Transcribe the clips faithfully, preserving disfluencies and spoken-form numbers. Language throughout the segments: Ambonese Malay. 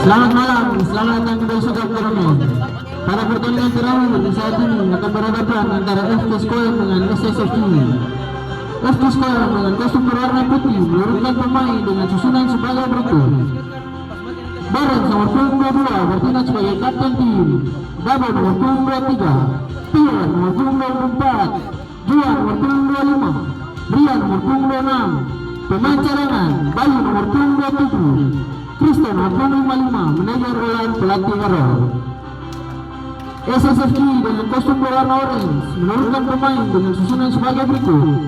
Selamat malam, selamat datang kembali juga, Koromen. Pada pertandingan terakhir di saat ini akan berhadapan antara F K Sekolah dengan S S F K. F K Sekolah dengan kostum berwarna putih menurunkan pemain dengan susunan sebagai berikut. Barens nomor punggung dua dua bertindak sebagai kapten tim. Dabo nomor punggung dua tiga. Pio nomor punggung dua empat. Juan nomor punggung dua lima, Rian nomor punggung dua enam, pemain cadangan, Bayu nomor punggung dua tujuh, Kristo nomor punggung lima lima, manajer Olan, pelatih Errol. S S F K dengan kostum berwarna orange menurunkan pemain dengan susunan sebagai berikut.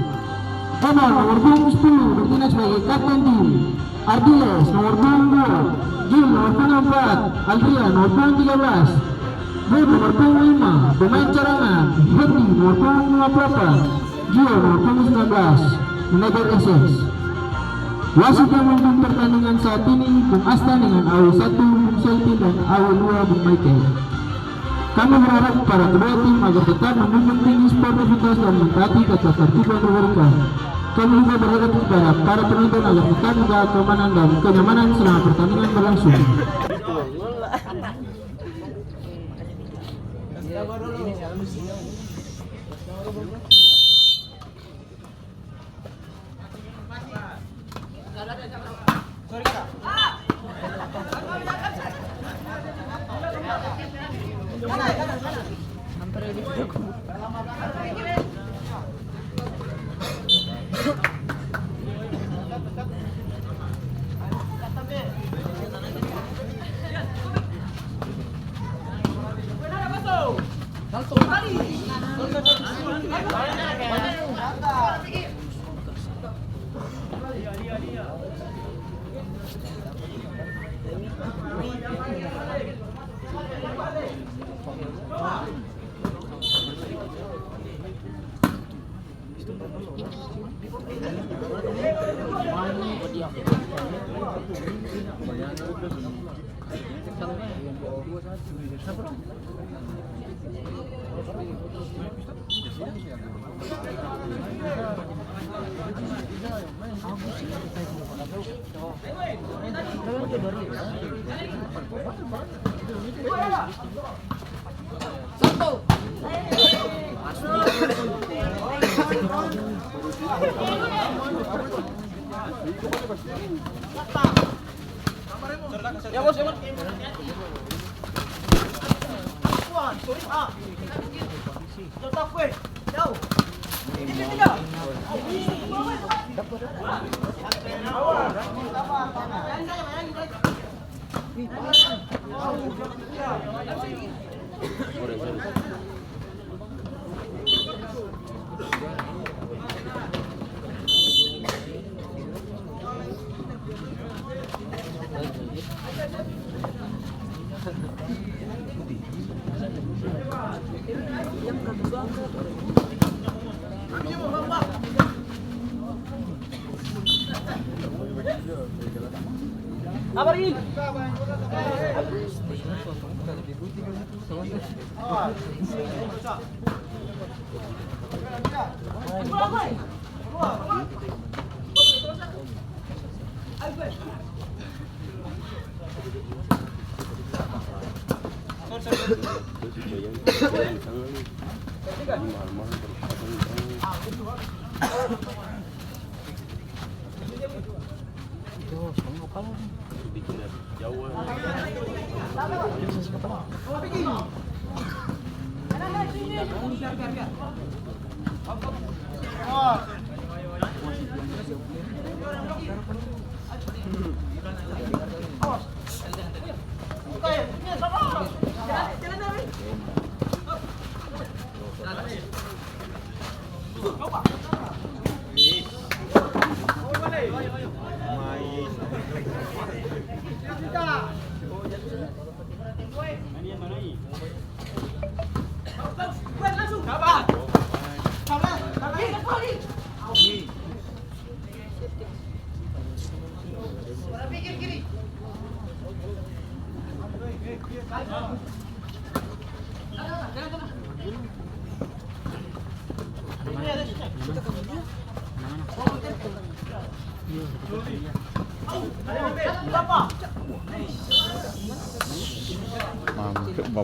Omar nomor punggung sepuluh bertindak sebagai kapten tim. Ardiles nomor punggung dua, Jul nomor punggung empat, Adrian nomor punggung tiga belas, Bud nomor punggung lima, pemain cadangan, Herdi nomor punggung lima puluh delapan, Gio nomor punggung sembilan belas, manajer S S. Wasit yang memimpin pertandingan saat ini, Bung Asta dengan A W satu, Bung Seltin, dan A W dua, Bung Michael. Kami berharap kepada kedua tim agar tetap menjunjung tinggi sportivitas dan mentaati ketertiban diberikan. Kami juga berharap kepada para penonton agar tetap menjaga keamanan dan kenyamanan selama pertandingan berlangsung.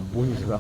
Bunyi sudah.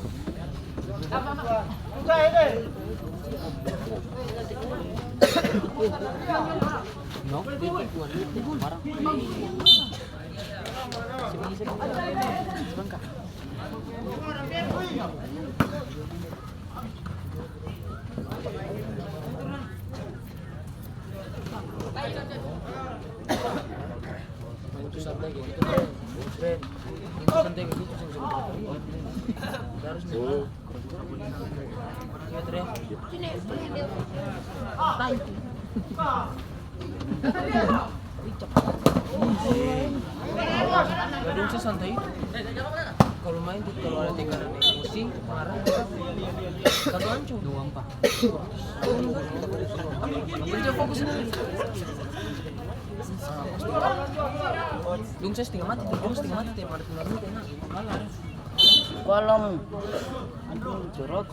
Dong sih santai. Kalau main tuh, kalau ada tekanan emosi, marah, satu hancur. Dua empat. Kerja fokus ini. Dong sih setengah mati tuh, dong setengah mati tuh, pada tinggal dulu, kena kalah. Kolom. Anjing, jorok.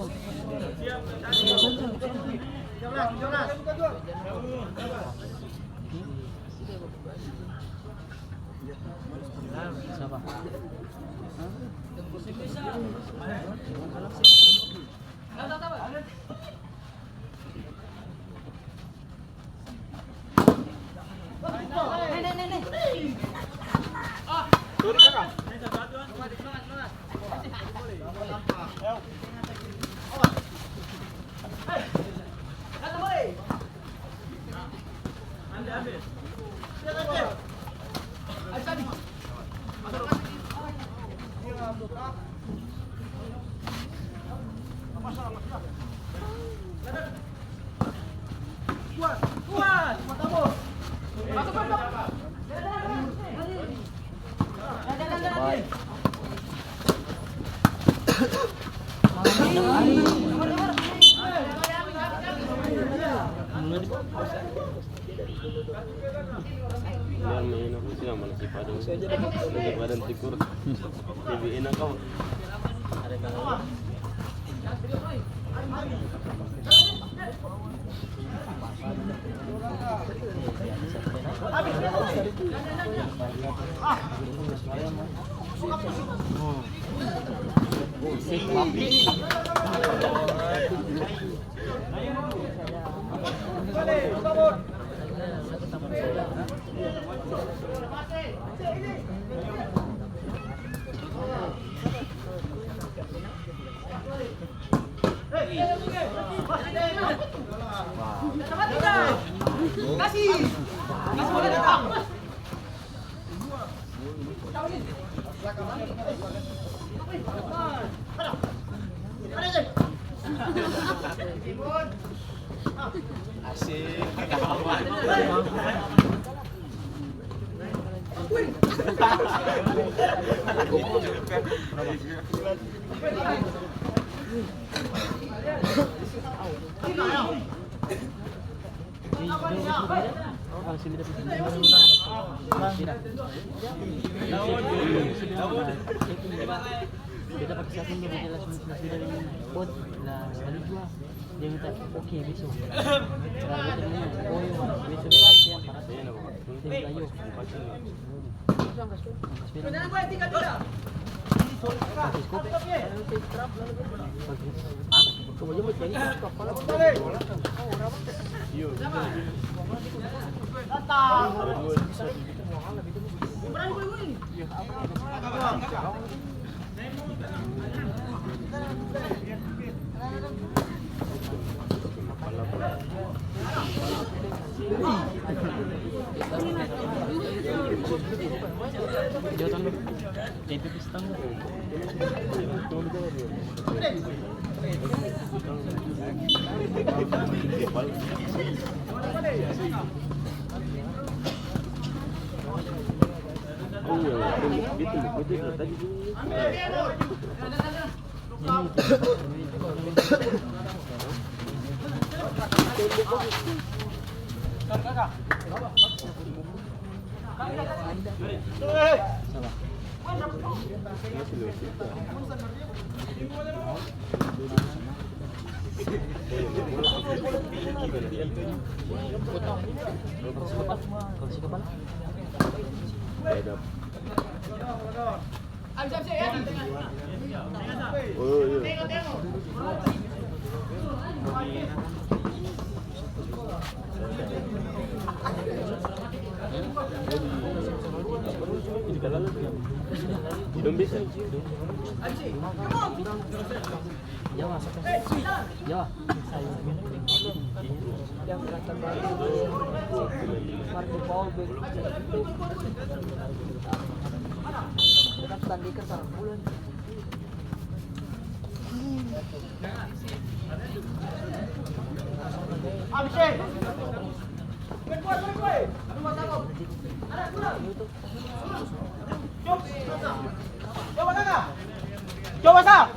Siapa? Hah? Biar main apa sih, nasi Padang. Nasi Padang syukur. Lebih enak kau. Asik. Beta pake siapa yang beta langsung, langsung dari mana? Bot, lah, sekali jua. Dia minta, "Oke, beso." Lah, beta bilang, "Oh, iyo, beso, beso, siap, panas." Dia bilang, "Iyo." Angkas beta. Angkas kopi. Hah? Oh, iya. Dong bisa. Coba sa.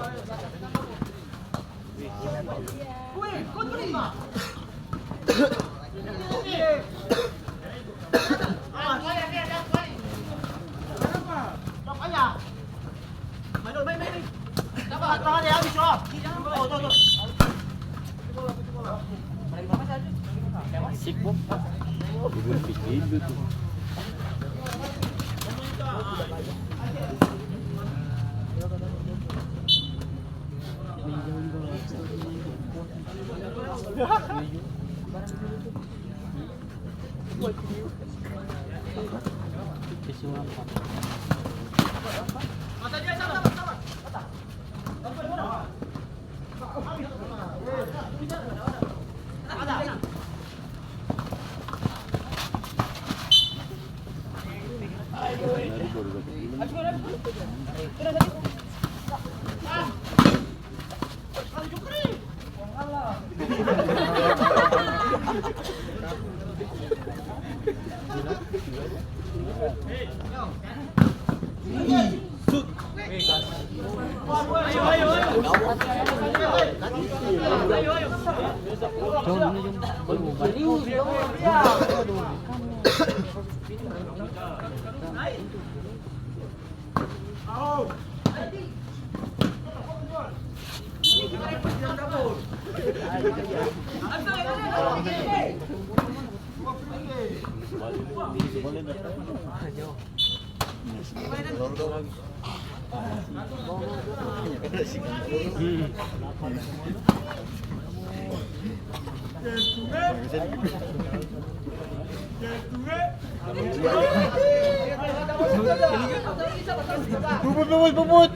Bubut, bubut, bubut.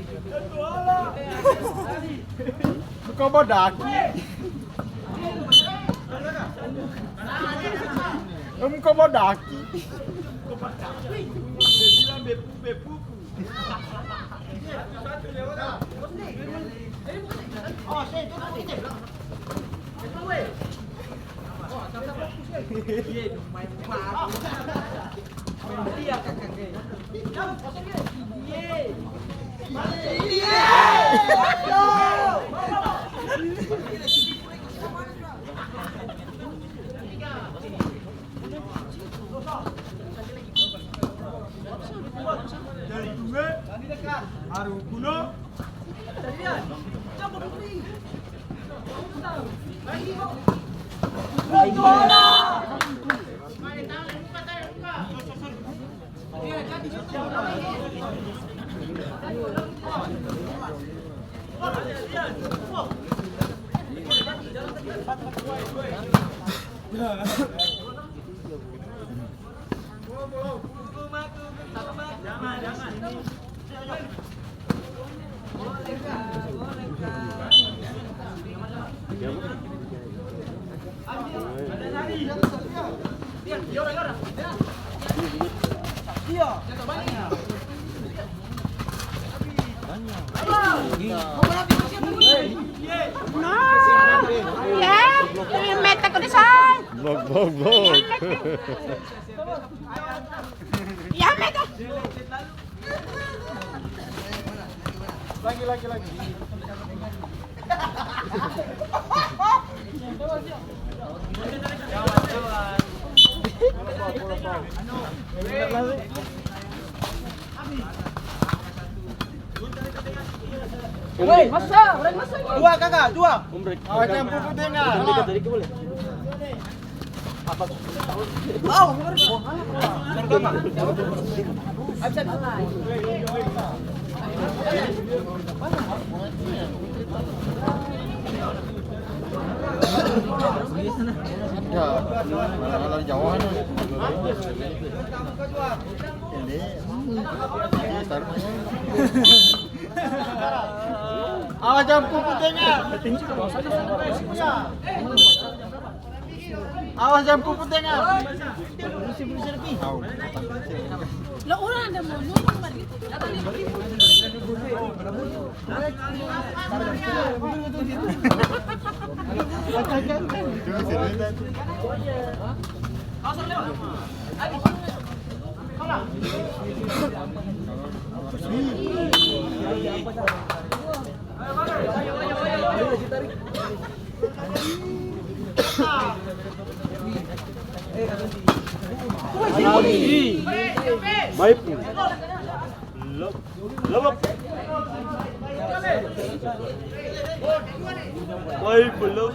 Buka badaki. Em, buka badaki. Blok, blok, blok. Ya, mete. Lagi, lagi, lagi. Woi, masa, orang masa ini. Dua, kaka, dua. Awas, jangan pukul dengan. Apa? Au, bener. Absen. Ada, ada Jawa nih. Ini, ini taruh. Awas jang pupu tenga. Awas jang pupu tenga. Lah, orang ada mau ngomong bagitu. Maipu. Lop. Lop. Maipu, lop.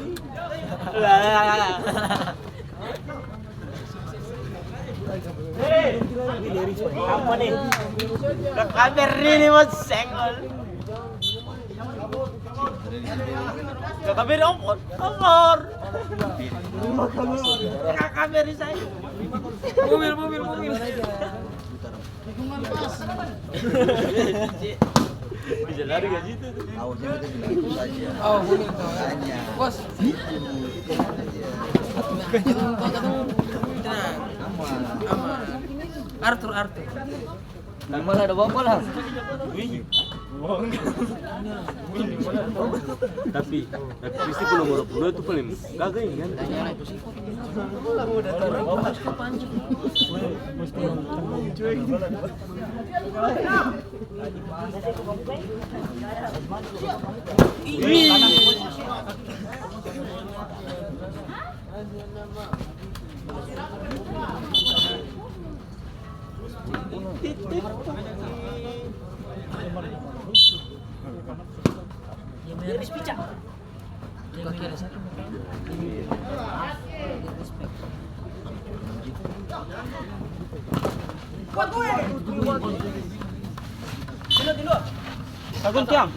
Apa nih? Kakaber ini mah senggol. Kakaber ongkot, ongkot. Kakaber saya. Mobil, mobil, mobil. Bisa lari ka situ tuh. Tahu sih, kita bilang itu saja. Oh, boleh tuh. Hanya. Bos. Itu, itu saja. Tenang. Aman. Aman. Arthur, Arthur. Di mana ada bapak lah? Wih. Tapi, tapi Kristi pung nomor dua itu paling gaga ini kan? Sagun tiang.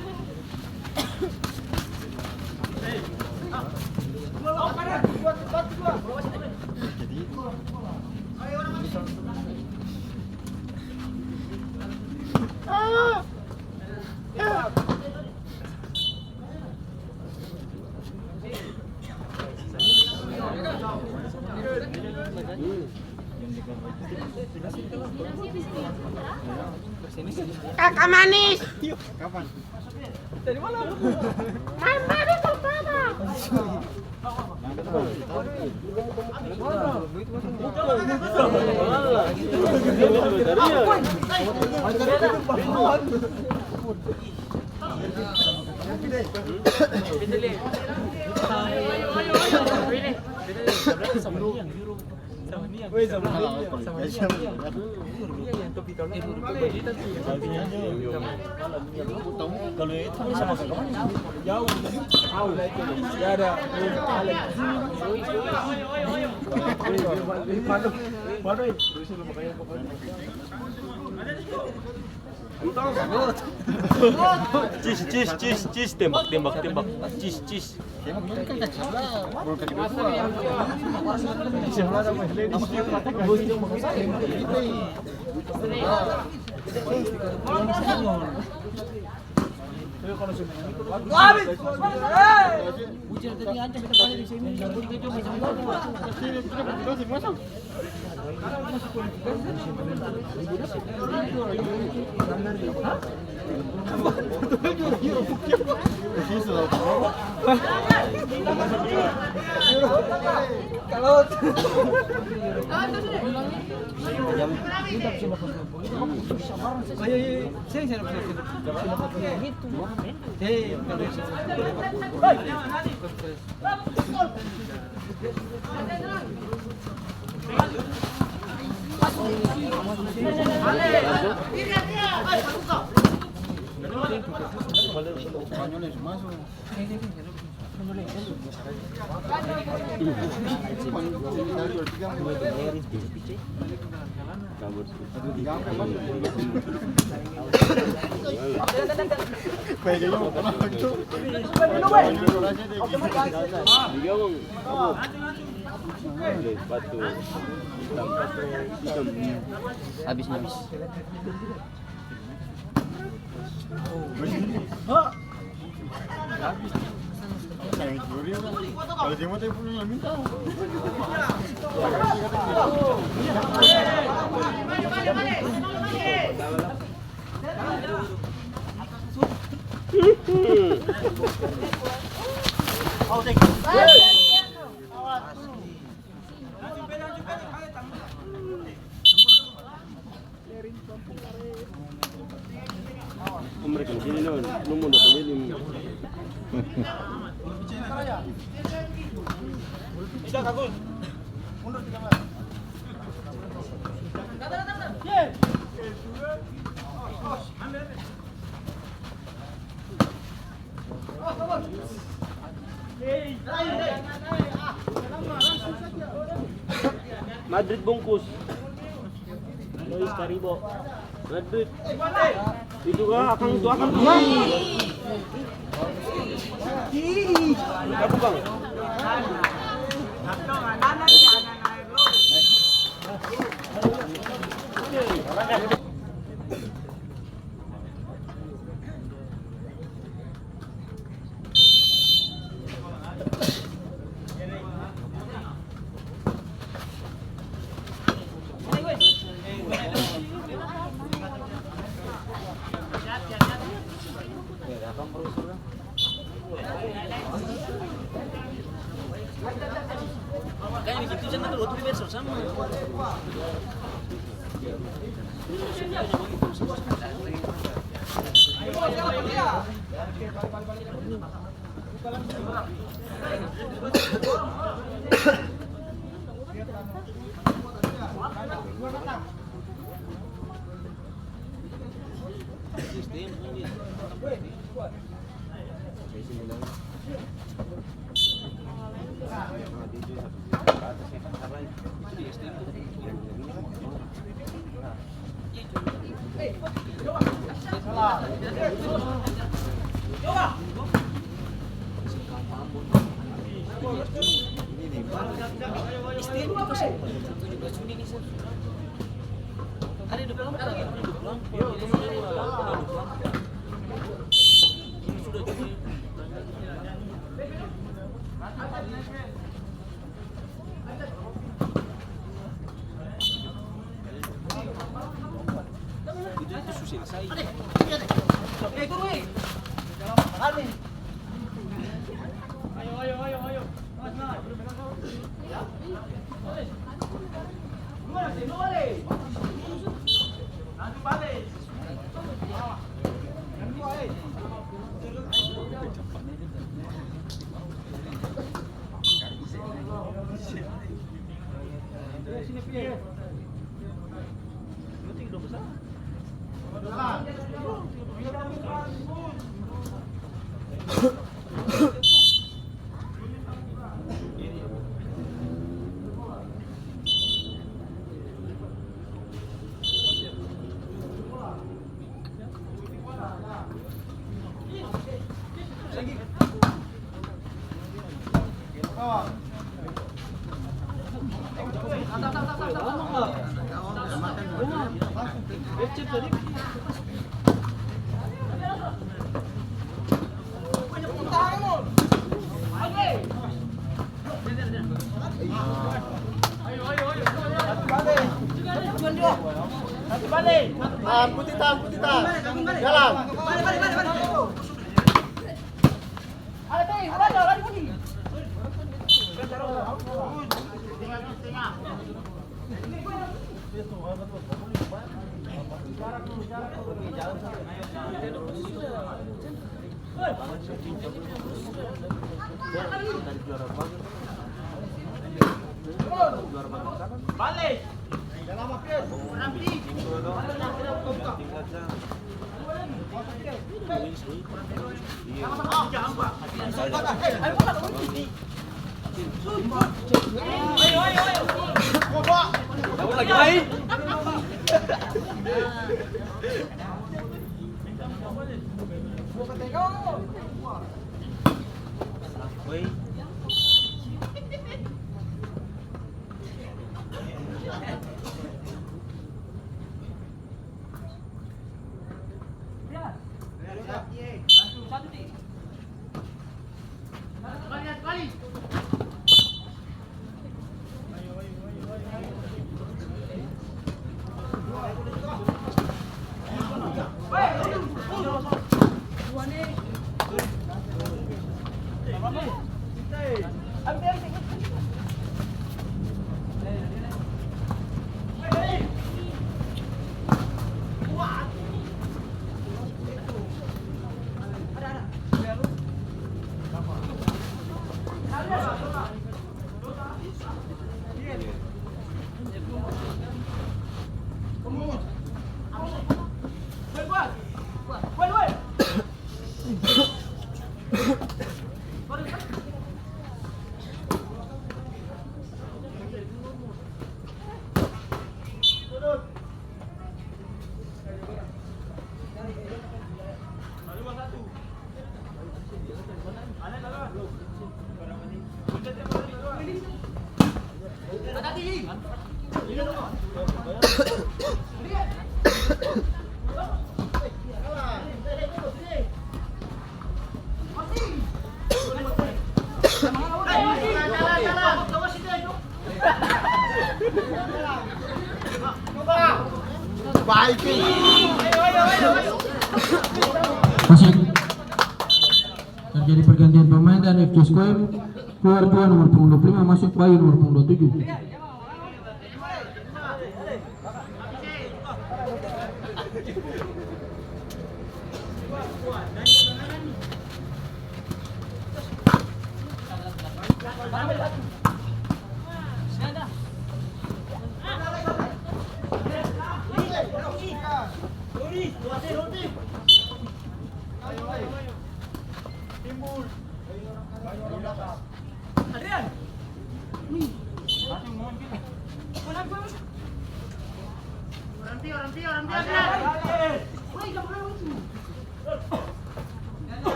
Kaka manis. Main baru pertama. Cis, cis, cis, cis, tembak, tembak, tembak. Cis, cis. Habis, habis. Madrid bungkus. Luis Karibo. Madrid. Itu kah, akang itu akang tuh, Bang? Itu bukang. Tahan, putih tahan, putih tahan. Jalan. Lagi main. Masuk. Terjadi pergantian pemain dan F C S Koem keluar dua nomor punggung dua puluh lima, masuk Bayu nomor punggung dua puluh tujuh.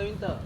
Minta.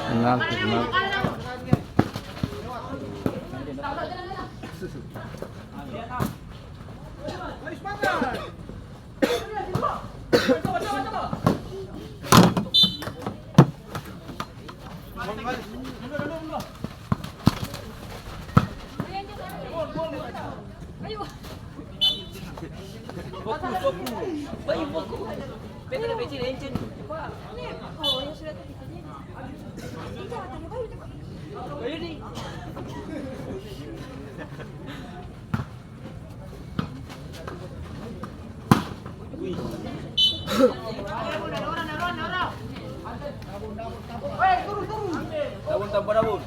Penalti, penalti. Fokus, fokus. Bayu, fokus. Beta ada becek encen. Cepat. Bayu ni. Tabun, tabun, tabun.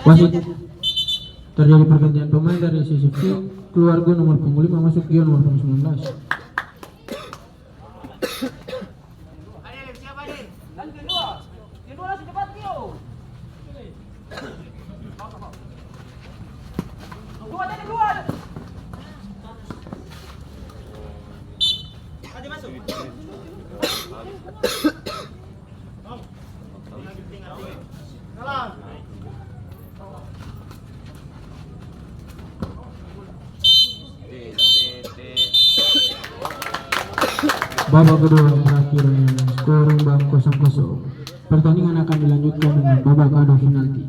Wasit, terjadi pergantian pemain dari sisi keluar Gio nomor punggung lima, masuk Gio nomor punggung sembilan belas. Babak kedua berakhir dengan skor imbang kosong kosong. Pertandingan akan dilanjutkan dengan babak adu penalti.